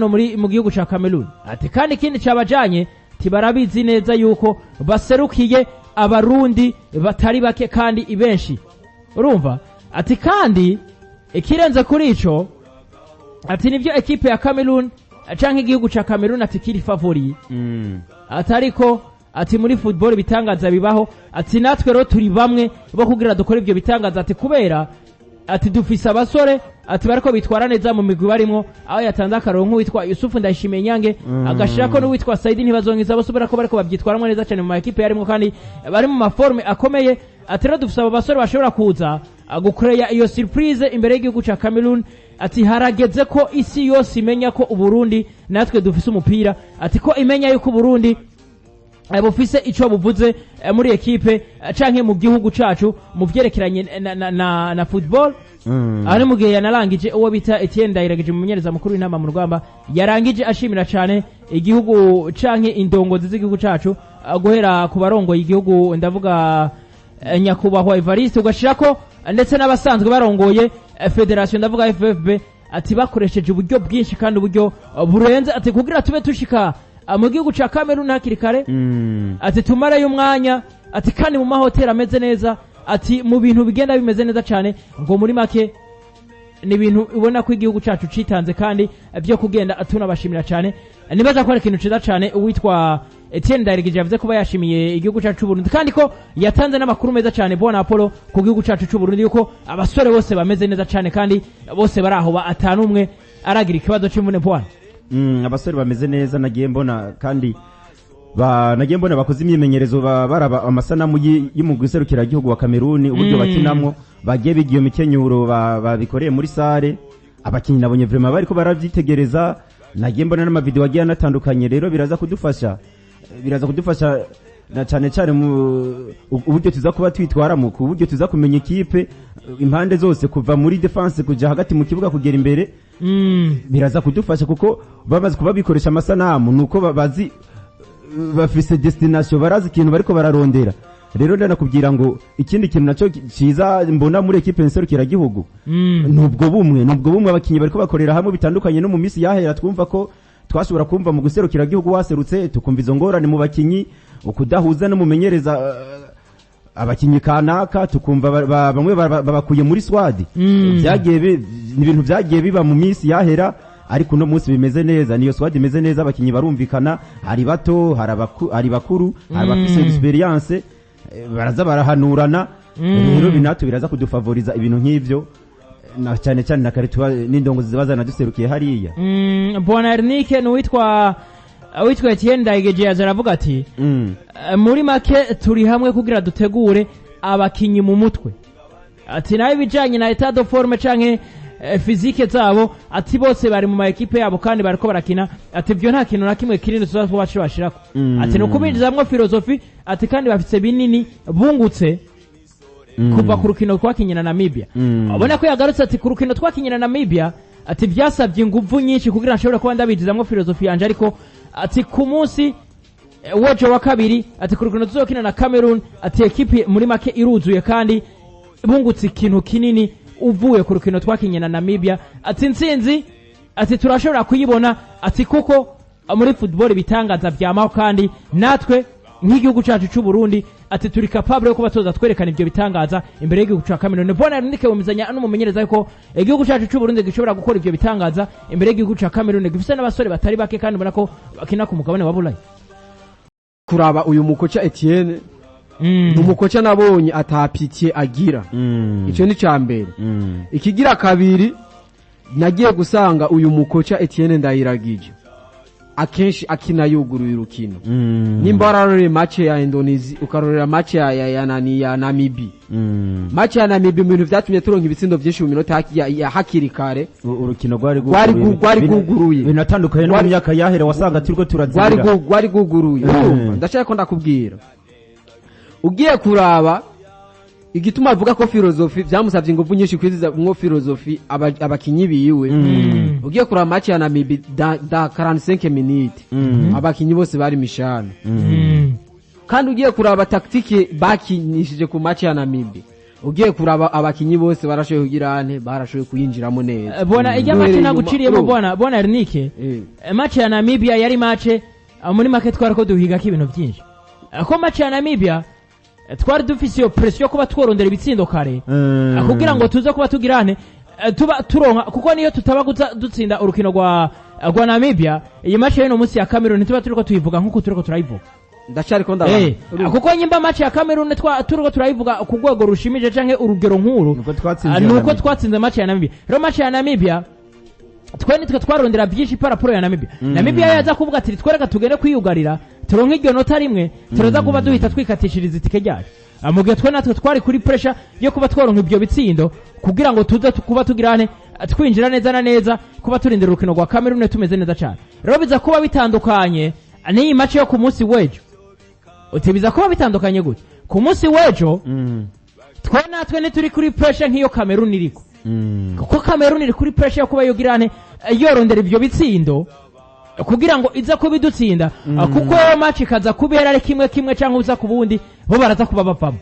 Muri mu gihugu ca Cameroon, ati kandi ikindi cabajanye tibarabizi neza yuko baserukiye Abarundi batari bake kandi ibenshi. Urumva, ati kandi ikirenze kuri ico, ati nivyo, ekipe ya Cameroon canke igihugu ca Cameroon, ati kiri favori, ati ariko, ati muri football ibitangaza bibaho, ati natwe rero turi bamwe bo kugira dukore ivyo bitangaza, ati kubera, ati dufise abasore, ati bariko bitwara neza mu migwi barimwo, aho yatanze akarongo nk'uwitwa Yusufu Ndayishimiye Nyange, agashirako n'uwitwa Saidi Ntibazonkiza, bose ubona ko bariko bavyitwaramwo neza cyane mu ma ekipe yarimwo kandi bari mu ma forme akomeye. Ati rero dufise abo basore bashobora kuza gukoreya iyo surprise imbere y'igihugu ca Cameroon. Ati harageze ko isi yose imenya ko Uburundi natwe dufise umupira, ati ko imenya yuko Uburundi bufise ico buvuze muri ekipe canke mu gihugu cacu mu vyerekeranye na football. Aho ni mu gihe yanarangije, uwo bita Etienne Ndayiragije, umumenyereza mukuru w'Intamba mu Rugamba, yarangije ashimira cane igihugu canke indongozi z'igihugu cacu, guhera ku barongoye igihugu, ndavuga nyakubahwa Evariste, ugashirako ndetse n'abasanzwe barongoye fédération, ndavuga FFB, ati bakoresheje uburyo bwinshi kandi uburyo burenze, ati kugira tube tushika mu gihugu ca Cameroon hakiri kare, ati tumarayo umwanya, ati kandi mu mahoteli ameze neza, ati mu bintu bigenda bimeze neza cyane. Ngo muri make ni ibintu ubona ko igihugu cacu citanze kandi byo kugenda tunabashimira cyane. Nibaza ko ari ikintu ciza cyane uwitwa Etienne Ndayiragije yavuze kuba yashimiye igihugu cacu c'Uburundi, kandi ko yatanze n'amakuru meza cyane, bwana Apollo, ku gihugu cacu c'Uburundi, yuko abasore bose bameze neza cyane kandi bose bari aho atanu umwe aragira ikibazo c'imvune, bwana. Abasore bameze neza. Nagiye mbona kandi nagiye mbona bakoze imyimenyerezo, baraba amasanamu y'umugwi serukiragihugu wa Kameruni, uburyo bakinamwo, bagiye biga iyo mikenyuro, babikoreye muri salle. Abakinyi nabonye vraiment bariko baravyitegereza. Nagiye mbona n'amavideo agiye anatandukanye. Rero biraza kudufasha na cane cane mu uburyo tuza kuba twitwaramo, ku buryo tuza kumenya ikipe impande zose, kuva muri défense kuja hagati mu kibuga kugera imbere. Biraza kudufasha kuko bamaze kuba bikoresha amasanamu, nuko bazi bafise destination, barazi ikintu bariko bararondera. Rero ndanakubwira ngo ikindi kintu naco ciza mbona muri ekipe nserukiragihugu nubwo bumwe abakinyi bariko bakorera hamwe, bitandukanye no mu misi yahera twumva ko twashobora kumva mu guserukiragihugu waserutse, tukumva izo ngorane mu bakinyi, ukudahuza n'umumenyereza, abakinyi kanaka tukumva bamwe babakuye muri squad. Ni ibintu byagiye biba mu minsi yahera, ariko uno munsi bimeze neza. Niyo squad imeze neza, abakinyi barumvikana, hari bato, hari bakuru, hari abafise expérience, baraza barahanurana. Rero binatu biraza kudufavoriza ibintu nk'ivyo, na cyane cyane na kare tuba n'indongozi ziba zanaduserukiye hariya. Bwana Ernike, n'uwitwa witwa Etienne Ndayigije yaje aravuga ati muri make turi hamwe kugira dutegure abakinyi mu mutwe, ati nayo ibijanye na état de forme canke physique zabo, ati bose bari mu ma ekipe yabo kandi bariko barakina, ati ibyo nta kintu na kimwe kinini tuza kuba bashirako, ati ni ukubinjizamwo philosophie, ati kandi bafise binini bungutse kuva ku rukino twakinye na Namibia. Ubona ko yagarutse ati ku rukino twakinye na Namibia, ati byasabye inguvu nyinshi kugira nshobore kuba ndabinjizamwo philosophie yanje, ariko ati ku munsi wojo wa kabiri, ati ku rukino tuzokina na Cameroon, ati ekipe muri make iruzuye kandi bungutse ikintu kinini uvuye ku rukino twakinye na Namibia, ati intsinzi, ati turashobora kuyibona, ati kuko muri football ibitangaza vyamaho kandi natwe nk'igihugu cacu c'u Burundi, ati turi capable yo kuba tuza twerekana ivyo bitangaza imbere y'igihugu ca Cameroon. Bona Nike wemezanya n'umumenyereza yuko igihugu cacu c'u Burundi gishobora gukora ivyo bitangaza imbere y'igihugu ca Cameroon, gifise n'abasore batari bake kandi ubona ko bakina ku mugabane wa Burayi. Kuraba uyu mukoca Etienne, ni umukoca nabonye ata pitié agira. Icyo ni cya mbere. Ikigira kabiri, nagiye gusanga uyu mukoca Etienne Ndayiragije akenshi akina yuguruye urukino. Nimba wararoreye match ya Indonesia, ukarorera match ya nani, ya Namibi, match ya Namibi, mu bintu vyatumye turonka ibitsindo vyinshi mu minota ya hakiri kare, Urukino rwari rwari rwuguruye. Binatandukanye no mu myaka yahera wasanga turiko turazibira. Rwari rwuguruye. Urumva, ndashaka ko ndakubwira, ugiye kuraba igituma avuga ko philosophie vyamusavye inguvu nyinshi kwiziza mwo philosophie abakinyi biwe. Ugiye kuraba match ya Namibi, da 45 minutes abakinyi bose bari mishano. Kandi ugiye kuraba tactique bakinishije ku match ya Namibi. Ugiye kuraba abakinyi bose barashoboye kugira ane, barashoboye kuyinjiramo neza. Bona ijya match naguciriyemo, bona Ernike, match ya Namibia yari match muri make twari ko duhiga ko ibintu byinshi, ko match ya Namibia twari dufise iyo pression yo kuba tworondera ibitsindo kare kugira ngo tuze kuba tugirane tuba turonka, kuko niyo tutaba dutsinda urukino rwa Namibia, iyi match y'uno munsi ya Cameroon tuba turiko tuyivuga nkuko turiko turayivuga. Ndacyariko ndabona. Kuko nyimba match ya Cameroon turiko turayivuga ku rwego rushimije canke urugero nkuru, Nuko twatsinze nuko Namibia. twatsinze match ya Namibia. Rero match ya Namibia twe nitwe twarondera byinshi par rapport ya Namibia. Namibia yaza kuvuga ati twereka tugende kwiyugarira turonke iryo nota rimwe, turaza kuba duhita twikatishiriza itike ryacu. Mu gihe twe natwe twari kuri pressure yo kuba twaronka ibyo bitsindo kugira ngo tuze kuba tugirane twinjira neza na neza kuba turindira urukino rwa Cameroon tumeze neza cyane. Rero biza kuba bitandukanye n'iyi match yo ku munsi w'ejo. Uti biza kuba bitandukanye gute? Ku munsi w'ejo twe natwe ntituri kuri pressure nk'iyo Cameroon iriko, kuko Cameroon iri kuri pressure yo kuba yogirane yorondera ibyo bitsindo kugira ngo iza kuba idutsinda, kuko iyo match ikaza kubera ari kimwe kimwe cyangwa ubusa ku bundi, bo baraza kuba bavamo.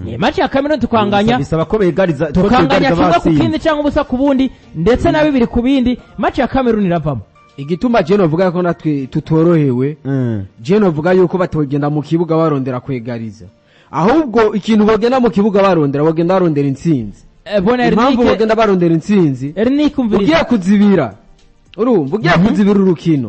Ni match ya Cameroon tukanganya, Bisaba ko begariza ko tukanganya twegariza kimwe ku batsinze. kindi cyangwa ubusa ku bundi, ndetse na bibiri ku bindi, match ya Cameroon iravamo. Igituma je novuga ko natwe tutorohewe, je novuga yuko batogenda mu kibuga barondera kwegariza, ahubwo ikintu bagenda mu kibuga barondera, bagenda barondera intsinzi. Bona Impamvu Ernike, bagenda barondera intsinzi, Ernike, umviriza. ugiye kuzibira, urumva, ugiye kuzibira urukino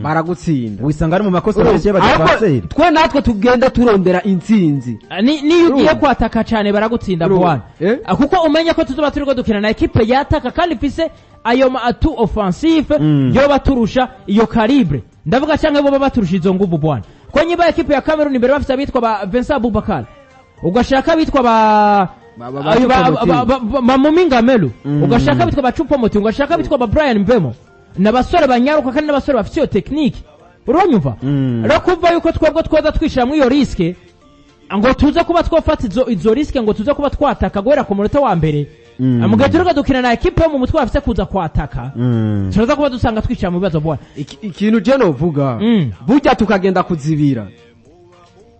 baragutsinda. Wisanga ari mu makosa menshi Ahubwo y'abadefenseri. twe natwe tugenda turondera intsinzi. Niyo ugiye Urumva? kwataka cyane baragutsinda. Urumva? Bwana, Eh? Kuko umenye ko tuzoba turiko dukina na ekipe yataka kandi ifise ayo ma atu offensive, yo baturusha iyo calibre ndavuga, canke bo baturusha izo nguvu, bwana. Ko nyiba ekipe ya Cameroon imbere bafise abitwa ba Vincent Aboubakar, ugashaka abitwa ba ayo Choupo-Moting. ba Mominga Melu, ugashaka abitwa ba Choupo-Moting, ugashaka abitwa ba Brian Mbemo, n'abasore banyaruka kandi n'abasore bafite iyo technique, uranyumva? Rero kuva yuko twebwe twoza twishira muri iyo risque ngo tuze kuba twafata izo risque ngo tuze kuba twataka guhera ku munota wa mbere, mu gihe turiko dukina na ekipe yo mu mutwe bafise kuza kwataka, turaza kuba dusanga twicara mu bibazo, bwana. Ikintu je novuga, burya tukagenda kuzibira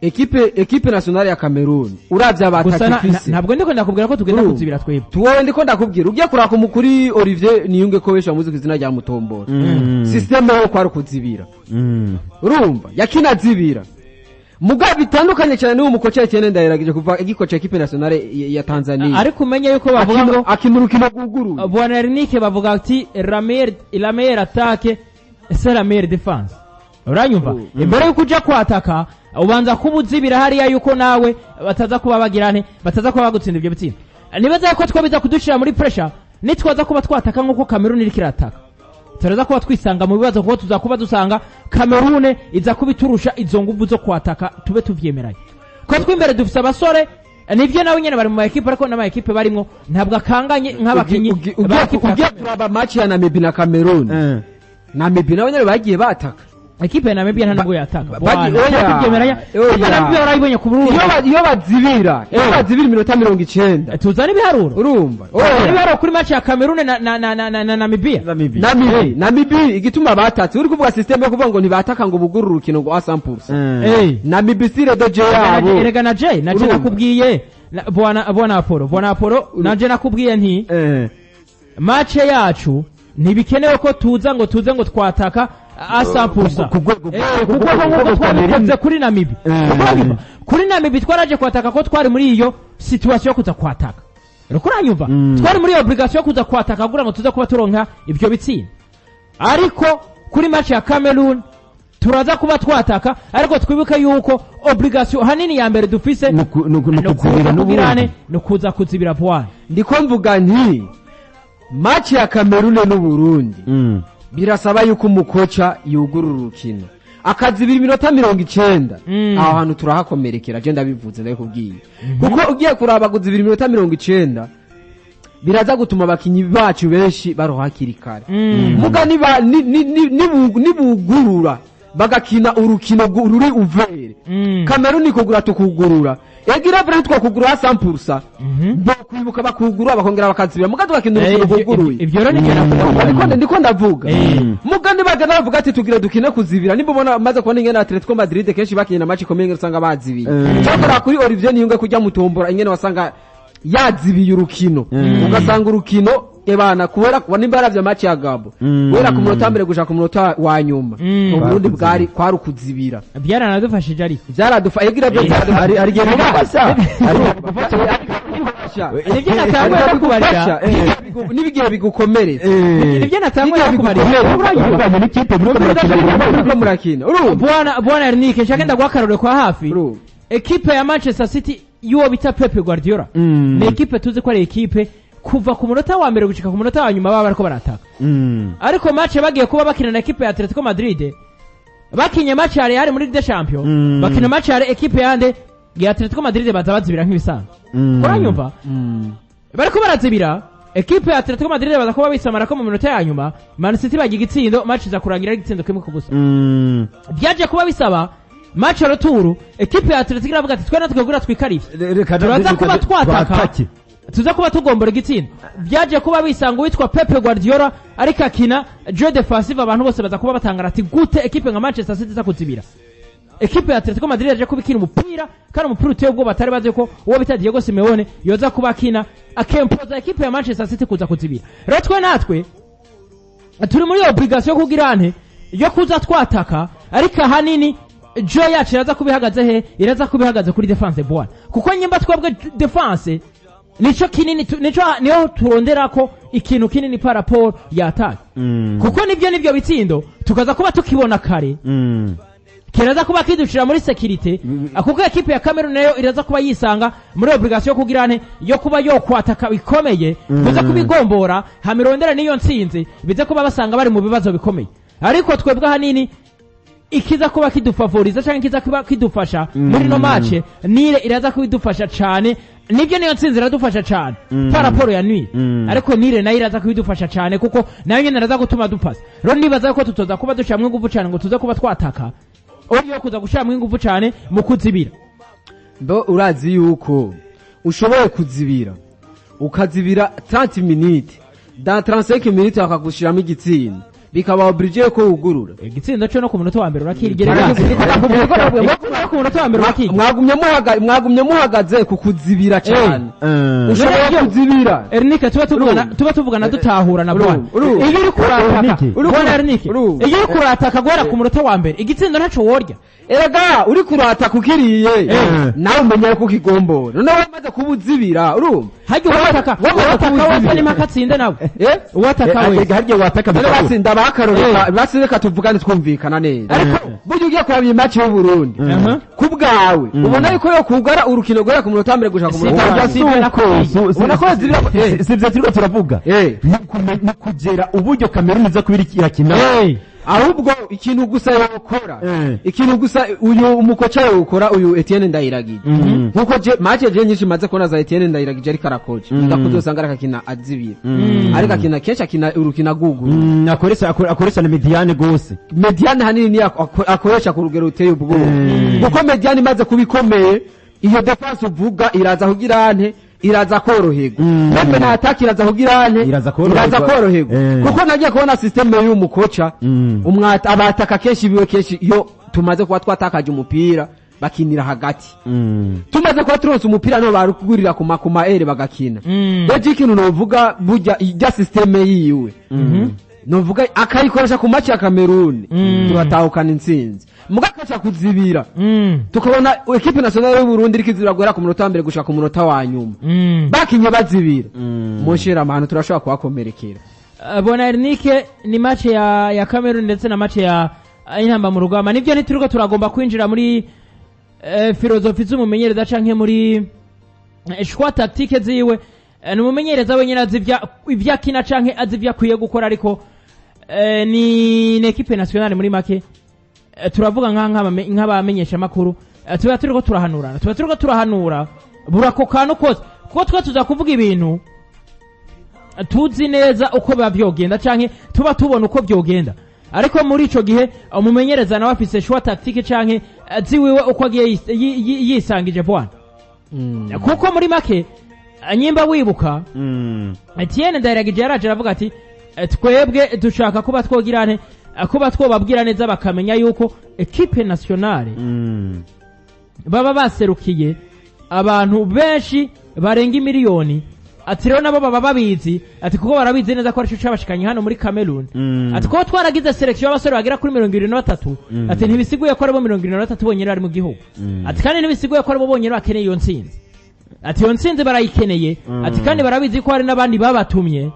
équipe nationale ya Cameroon, uravye Gusa abataka ifise. ntabwo ndiko ndakubwira ko tugenda Urumva? kuzibira twebwe. Tuwowe ndiko ndakubwira, ugiye kuraka umukuri Olivier Niyunge ko benshi bamuzi ku izina rya Mutombora, système yo kwari kuzibira. Urumva yakina zibira, muga bitandukanye cyane n'uwo mukoca Etienne Ndayiragije kuva igikoca équipe nationale ya Tanzania. Ariko umenye yuko bavuga ngo Akina urukino rwuguruye. Bwana Ernike, bavuga ati la meilleure attaque c'est la meilleure défense, uranyumva? Imbere yuko uja kwataka ubanza kuba uzibira hariya yuko nawe bataza kuba bagira nte, bataza kuba bagutsinda ibyo bitsinda. Nibaza ko twabiza kudushira muri pressure nitwaza kuba twataka nk'uko Cameroon iriko irataka, turaza kuba twisanga mu bibazo, kuko tuza kuba dusanga Cameroon iza kuba iturusha izo nguvu zo kwataka. Tube tuvyemeranye ko twimbere dufise abasore, nivyo, nawe nyene bari mu ma ekipe, ariko n'ama ekipe barimwo ntabwo akanganye nk'abakinyi ba ekipe ya Ugiye Cameroon. kuraba match ya Namibia na Cameroon, Namibia nabo nyene bagiye bataka. Ekipe ya Namibia nta nubwo yataka. Oya, Tubyemeranya? oya. Ekipe ya Namibia warayibonye ku Burundi? Iyo bazibira iminota 90. Tuzane ibiharuro. Urumva? Tuzane Oya. ibiharuro kuri match ya Cameroon na Namibia. Namibia. Namibia igituma batatse, uri kuvuga système yo kuvuga ngo ntibataka ngo bugurure urukino ngo 100%. Namibia style de jeu yabo. Erega na je Urumva? nakubwiye bwana Apollo, nanje nakubwiye nti match yacu ntibikenewe ko tuza ngo tuze ngo twataka asampusa Ku rwego ku rwego nk'uko twabikoze kuri Namibi. Uranyumva? Kuri Namibi twaraje kwataka ko twari muri iyo situation yo kuza kwataka. Uriko uranyumva? Twari muri iyo obligation yo kuza kwataka kugira ngo tuze kuba turonka ibyo bitsinda, ariko kuri match ya Cameroon turaza kuba twataka, ariko twibuke yuko obligation hanini ya mbere dufise Ni ni ukuzibira ukuza kugirane, n'ubundi. ni ukuza kuzibira bwana. Ndiko mvuga nti match ya Cameroon n'Uburundi birasaba yuko umukoca yugurura urukino akazibira iminota 90. Aho hantu turahakomerekera, je ndabivuze, ndabikubwiye, kuko ugiye kuraba kuzibira iminota 90 biraza gutuma abakinyi bacu benshi baroha hakiri kare. Muga niba nibugurura bagakina urukino ruri ouvert, Cameroon ikugura tukugurura, egira vrai twakugura 100%, bokwibuka bakugurura bakongera bakazibira, muga tugakina urukino rwuguruye. Ibyo rero nibyo nakubwiye. Ndiko ndavuga, muga nibagenda bavuga ati tugira dukine kuzibira, nimba ubona maze kubona ingene Atletico Madrid kenshi bakinye na match ikomeye ingene usanga bazibiye, cyakora kuri Olivier Niyunge kujya mutombora ingene wasanga Yazibiye urukino, ugasanga urukino ebana kubera nimba yaravye match ya Gabo, guhera ku munota mbere gushika ku munota wa nyuma, Uburundi bwari kwari ukuzibira. Byaranadufashije ariko. Vyaradufa egira byo. Hari igihe bigufasha. Hari igihe bigufasha. Nibyo natanguye kubarira. N'ibigihe bigukomeretsa. Nibyo natanguye kubarira. Urwanya n'ikipe muriko murakina. Muriko murakina, urumva? Bwana Ernike, nshaka ndaguha akarorero kwa hafi. Urumva? Ekipe ya Manchester City y'uwo bita Pep Guardiola ni ekipe tuzi ko ari ekipe kuva ku munota wa mbere gushika ku munota wa nyuma baba bariko barataka. Ariko match bagiye kuba bakina na ekipe ya Atletico Madrid, bakinye match ya Real muri Ligue des Champions, bakina match ya ekipe yande ya Atletico Madrid, baza bazibira nk'ibisanzwe. Uranyumva? Bariko barazibira ekipe ya Atletico Madrid, baza kuba bisamara ko mu minota ya nyuma Man City bagira igitsindo, match iza kurangira ari igitsindo 1-0. Byaje kuba bisaba match retour, ekipe ya Atletico iravuga ati: "Twe natwe kugira twikarivye, Reka turaza kuba twataka, twatake. Tuza kuba tugombora igitsinda." Byaje kuba bisanga uwitwa Pep Guardiola ariko akina jeu défensif, abantu bose baza kuba batangara ati: "Gute ekipe nka Manchester City iza kuzibira?" Ekipe ya Atletico Madrid yaje kuba ikina umupira, kandi umupira uteye ubwoba, batari bazi ko uwo bita Diego Simeone yoza kuba akina akempoza ekipe ya Manchester City kuza kuzibira. Rero twe natwe turi muri obligation yo kugira ante yo kuza twataka, ariko ahanini jeu yacu iraza kuba ihagaze he? Iraza kuba ihagaze kuri défense, bwana, kuko nyimba twebwe défense nico kinini nico niho turondera ko ikintu kinini par rapport ya attaque, kuko nibyo bitsindo tukaza kuba tukibona kare, kiraza kuba kidushira muri sécurité, kuko ekipe ya Cameroon nayo iraza kuba yisanga muri obligation yo kugira ante yo kuba yo kwataka bikomeye, biza kubigombora hamirondera niyo ntsinzi, biza kuba basanga bari mu bibazo bikomeye. Ariko twebwe ahanini ikiza kuba kidufavoriza cyangwa ikiza kuba kidufasha muri no match nire iraza kubidufasha cyane. Nibyo, niyo ntsinzi iradufasha cyane par rapport ya nul, ariko nul nayo iraza kubidufasha cyane, kuko nayo nyine iraza gutuma dupasa. Rero nibaza ko tutoza kuba dushiramwo ingufu cyane ngo tuze kuba twataka, yo kuza gushiramwo ingufu cyane mu kuzibira. Mbo urazi yuko ushoboye kuzibira, ukazibira 30 minutes, dans 35 minutes bakagushiramo igitsinda, bikaba obligé ko wugurura. Igitsindo cyo no ku munota wa mbere urakirigera, ku munota wa mbere urakirigera. Mwagumye muhagaze ku kuzibira cyane, ushoboye kuzibira. Ernike, tuba tuvugana dutahura na bwana. Iyo uri kurataka, bwana Ernike, iyo uri kurataka guhera ku munota wa mbere, igitsindo ntaco worya. Erega uri kurata kukiriye nawe umenya ko ukigombora, noneho wamaze kuba uzibira, urumva? Hajya uwataka wese nimaka atsinde nawe. Uwataka wese. Harya wataka. None batsinda bakaroreka basi, reka tuvugane twumvikana neza. Ariko burya ugiye kuraba iyi match y'u Burundi, ku bwawe ubona yuko yo kugara urukino guhera ku munota wa mbere gushika ku munota wa nyuma? Ubona ko zibira. Si ibyo turiko turavuga, ni kugera uburyo Cameroon iza kuba irakina. Ahubwo ikintu gusa yokora, ikintu gusa uyu umukoca yokora, uyu Etienne Ndayiragije, nkuko je match je nyinshi maze kubona za Etienne Ndayiragije ariko arakoca, ndakuze usanga ariko akina azibira, ariko akina kenshi akina urukina guguru. Akoresha na médiane gose. Médiane hanini niyo akoresha ku rugero ruteye ubwoba, kuko médiane imaze kuba ikomeye, iyo défense uvuga iraza kugira ante? Iraza koroherwa. Même na attaque iraza kugira ante? Iraza koroherwa. Iraza koroherwa, kuko nagiye kubona système y'uyu mukoca, umwata abataka kenshi biwe, kenshi iyo tumaze kuba twatakaje umupira bakinira hagati, tumaze kuba turonse umupira niho barugurira ku ma aires bagakina. Rero ikintu novuga, burya ijya système yiwe novuga akayikoresha ku match ya Cameroon, turatahukana intsinzi. Mugakaca kuzibira, tukabona équipe nationale y'u Burundi iriko izibira guhera ku munota wa mbere gushika ku munota wa nyuma, bakinye bazibira, munshira amahano turashobora kuhakomerekera. Bona Ernike, ni match ya Cameroon ndetse na match ya Intamba mu Rugamba. Nibyo, ntituriko turagomba kwinjira muri philosophie z'umumenyereza canke muri choix tactique ziwe. Ni umumenyereza wenyine azi ivyo akina canke azi ivyo akwiye gukora, ariko ni équipe nationale muri make. Turavuga nk'abamenyesha makuru, tuba turiko turahanurana, tuba turiko turahanura buri ako kantu kose, kuko twe tuza kuvuga ibintu tuzi neza uko biba vyogenda canke tuba tubona uko vyogenda, ariko muri ico gihe umumenyereza nawe afise choix tactique canke ziwiwe uko agiye yisangije, bwana, kuko muri make nyimba wibuka, Etienne Ndayiragije yaraje aravuga ati: "Twebwe dushaka kuba twogira nte kuba twobabwira neza bakamenya yuko équipe nationale baba baserukiye abantu benshi." barenga imiliyoni. Ati rero nabo baba babizi, ati kuko barabizi neza ko arico cabashikanye hano muri Cameroon. Ati kuko twaragize sélection y'abasore bagera kuri 73, ati ntibisiguye ko aribo 73 bonyene bari mu gihugu. Ati kandi ntibisiguye ko aribo bonyene bakeneye iyo ntsinzi. Ati iyo ntsinzi barayikeneye. Ati kandi barabizi ko hari n'abandi babatumye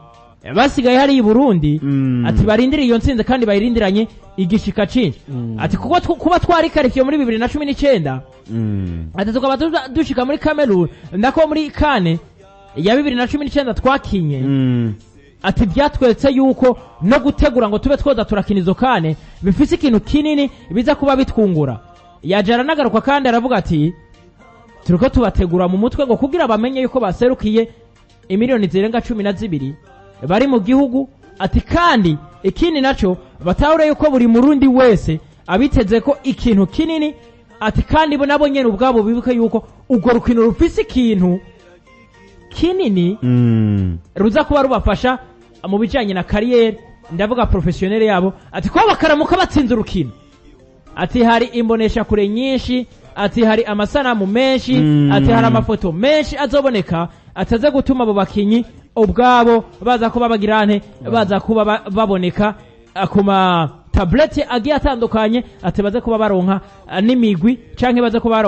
basigaye hari i Burundi. Ati barindiriye iyo ntsinzi kandi bayirindiranye igishika cinshi. Ati kuko kuba twarikarikiye muri 2019, ati tukaba dushika muri Cameroon, nako muri CAN ya 2019 twakinye, ati byatweretse yuko no gutegura ngo tube twoza turakina izo CAN bifise ikintu kinini biza kuba bitwungura. Yaje aranagaruka kandi aravuga ati turiko tubategura mu mutwe ngo kugira bamenye yuko baserukiye imiliyoni zirenga 12 bari mu gihugu. Ati kandi ikindi naco batahure yuko buri Murundi wese abiteze ko ikintu kinini. Ati kandi bo nabo nyene ubwabo bibuke yuko urwo rukino rufise ikintu kinini ruza kuba rubafasha mu bijanye na carrière, ndavuga professionnel yabo. Ati kuba bakaramuka batsinze urukino, ati hari imbonesha kure nyinshi, ati hari amasanamu menshi, ati hari amafoto menshi azoboneka ataze gutuma abo bakinyi ubwabo baza kuba bagirante, baza kuba baboneka ku ma tablette agiye atandukanye, ati baze kuba baronka n'imigwi canke baze kuba baronka.